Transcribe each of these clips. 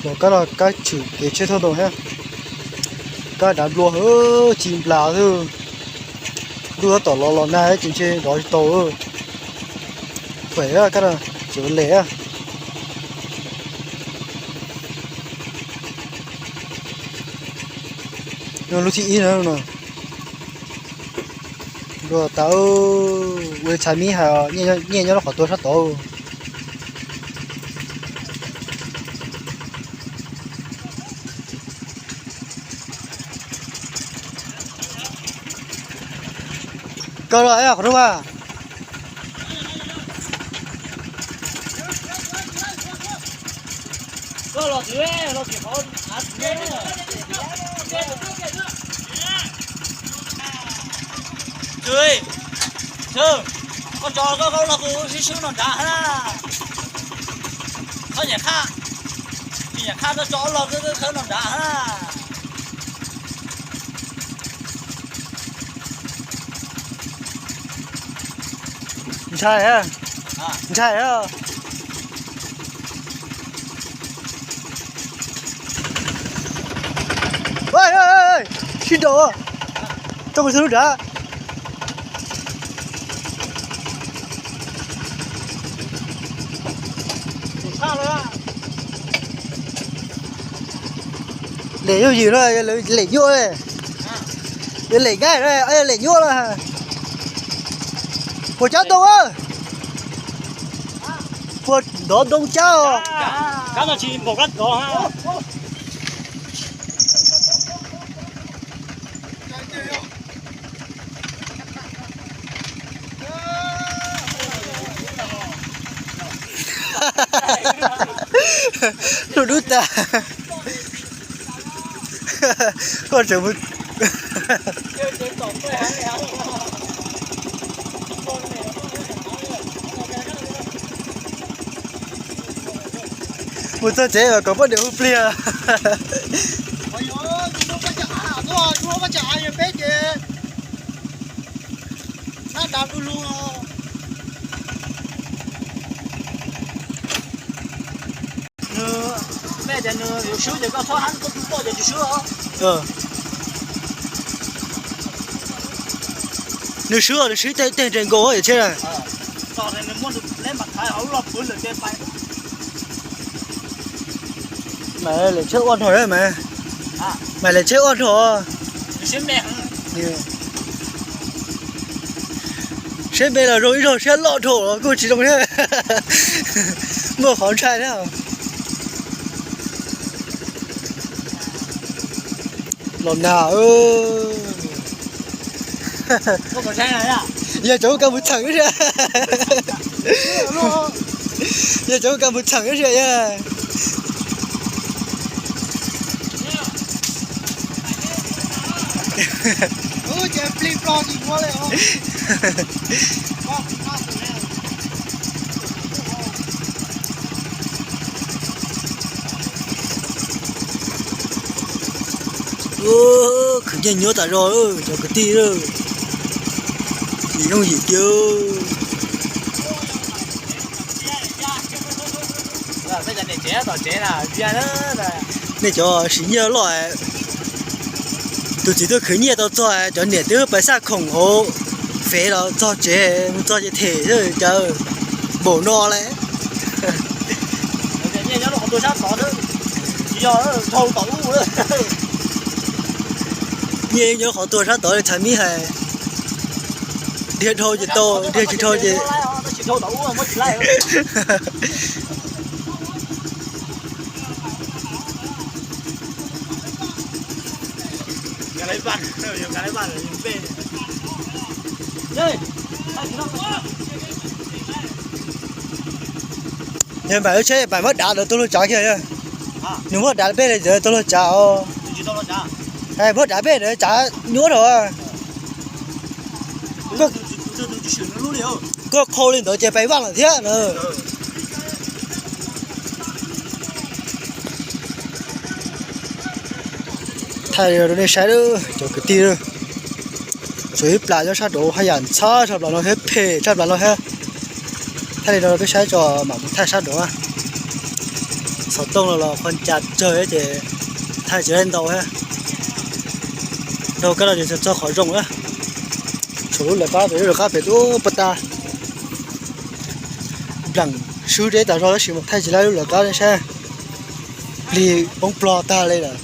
Los kab no kab tshwm kev tsheb thauj ntoo thiab. Kab dav nplua, ci nplas xwb. Ntuj tab tom los los nag ces ntshe dov tsis tau. Thuam kab no, tseem lem. Lub thib ib no. Nplua tas, ua li txhais mib hais, nyiaj nyob lub qhov tuag sab tod. Koj los qhov rau mas. Koj tso koj los kuv sib swb no nrad na. Koj nyam qhaj, nyam qhaj koj tso los khawb no nrad na. Ntshai, ntshai. Sib nraus, tso kuv xwb lub nrad. Lem yooj yim no, lem nyuaj, yog lem nqaij no yog lem nyuaj no. Puas cab ntoo, puas ntov ntoo cab os? Lub dub tas. Koj tseem mus, mus txog tsev mas kom poj niam hu pliag. Nws swb, nws swb, nws swb tej nres nkaus thiab. Mas lem tsheb ua nrho mas, mas lem tsheb ua nrho. Siab me los zoo ib zaug, siab loj dhau los kuj tsis zoo thiab. Muaj qhov ntshai thiab. Los nag, yog cov kab mus txheem thiab. Yog cov kab mus txheem thiab yog. Khwv nyiaj nyuaj tas zog cov kwv tij, yim yooj yim kiag. Nej cov siv nyiaj loj, tus txiv tuaj khwv nyiaj tau txog, cov niam twb pais xaj khoom hauv fev los txog tsev, mus txog ces them xwb cas npaum no lawm. Nyiaj nyob qhov tuag sab tod li txhais mib hais, dhia dhau ces tau, dhia tsis dhau ces Yog npaim lub tsheb npaim muab dav ntawd tuaj luag tsav kiag. Nws muab dav peb li ntawd tuaj luag tsav os. Muab dav peb ntawd tsav nyuaj dhau. Koj qhau li ntawd ces pais vaj lawm thiab na. Thaij rau nej saib, cov kwv tij, tsuas ib plas nyob sab nraud haj yam ntxhab tshaj plas no thiab, phem tshaj plas no thiab. Thaij li no rau peb saib tso, mam mus thaij sab nraud. Xov tooj los los qhov ncas tsawg ces thaij tsis laib ntau thiab. Dhau kab no ces txog qhov zoo na. Tshuav lub lawv qab pem, lub lawv qab pem tub pag tas. Npleem swb deb tas zog tab sis mas thaij tsis laib lub lawv qab nej saib. Plig poob plog tag li lawm.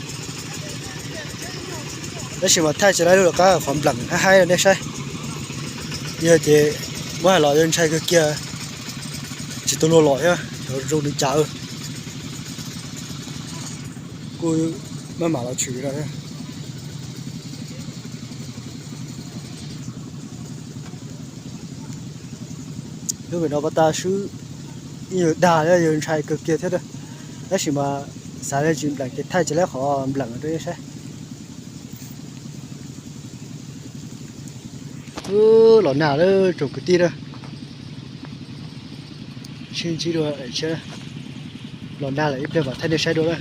Tab sis mas thaij tsis laib lub lawv qab qhov npleem haib haib nej saib. Yog ces muab hais los yog ntshai kawg kiag, tsis tau luag los thiab, xyov zoo li cas. Kuj maj mam los tshwm no. Lub pem no pag tas swb, ib yam dag thiab yus ntshai kawg kiag thiab. Tab sis mas xav li tsis npleem ces thaij tsis laib qhov npleem rau nej saib. Los nag lawm tsoom kwv tij na. Sib ntsib dua, los nag lawm ib pliag mam thaij nej saib dua na.